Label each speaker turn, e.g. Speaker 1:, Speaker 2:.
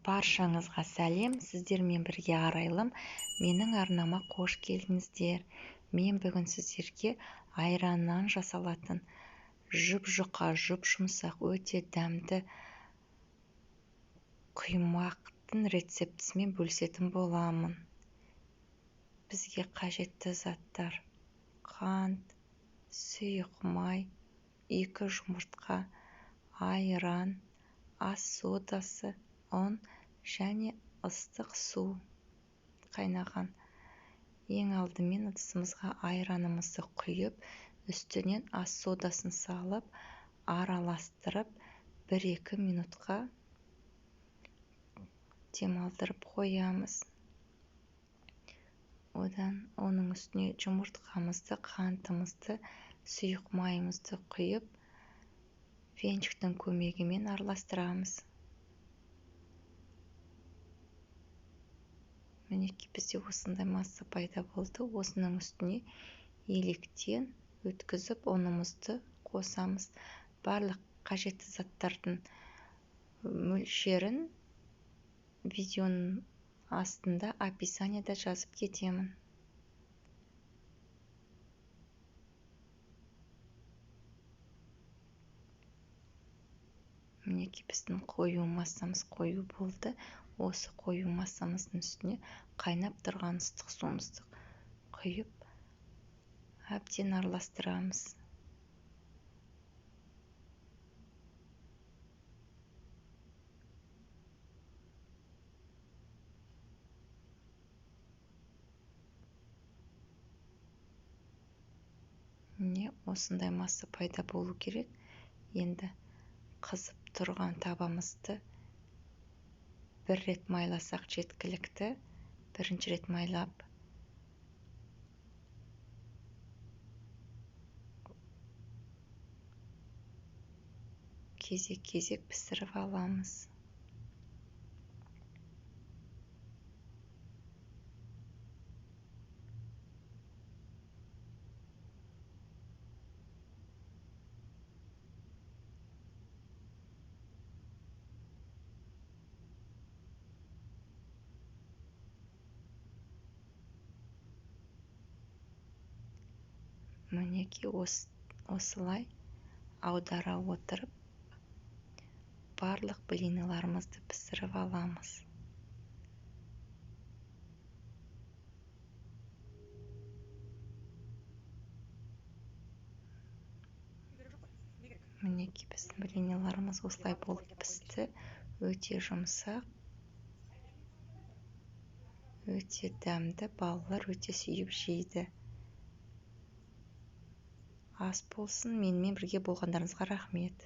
Speaker 1: Баршаңызға сәлем, сіздермен бірге Арайлым. Менің арнама қош келдіңіздер. Мен бүгін сіздерге айраннан жасалатын жұп-жұқа, жұп-жұмсақ, өте дәмді құймақтың рецептісімен бөлісетін боламын. Бізге қажетті заттар: қант, сұйық май, 2 жұмыртқа, айран, ас содасы, ұн және ыстық су қайнаған. Ең алдымен ыдысымызға айранымызды құйып, үстінен ас содасын салып, араластырып, 1-2 минутқа демалдырып қоямыз. Одан оның үстіне жұмыртқамызды, қантымызды, сұйық майымызды құйып, венчиктің көмегімен араластырамыз. Мінекей, бізде осындай масса пайда болды. Осының үстіне електен өткізіп, ұнымызды қосамыз. Барлық қажетті заттардың мөлшерін видеоның астында описанияда жазып кетемін. Мінекей, біздің қою массамыз қою болды. Осы қою массамыздың үстіне қайнап тұрған ыстық суымызды құйып, әбден араластырамыз. Міне, осындай масса пайда болу керек. Енді қызып тұрған табамызды бір рет майласақ жеткілікті. Бірінші рет майлап, кезек-кезек пісіріп аламыз. Мінекей, осылай аудара отырып, барлық блиныларымызды пісіріп аламыз. Мінекей, біздің блиныларымыз осылай болып пісті. Өте жұмсақ, өте дәмді, балалар өте сүйіп жейді. Ас болсын, менімен бірге болғандарыңызға рахмет.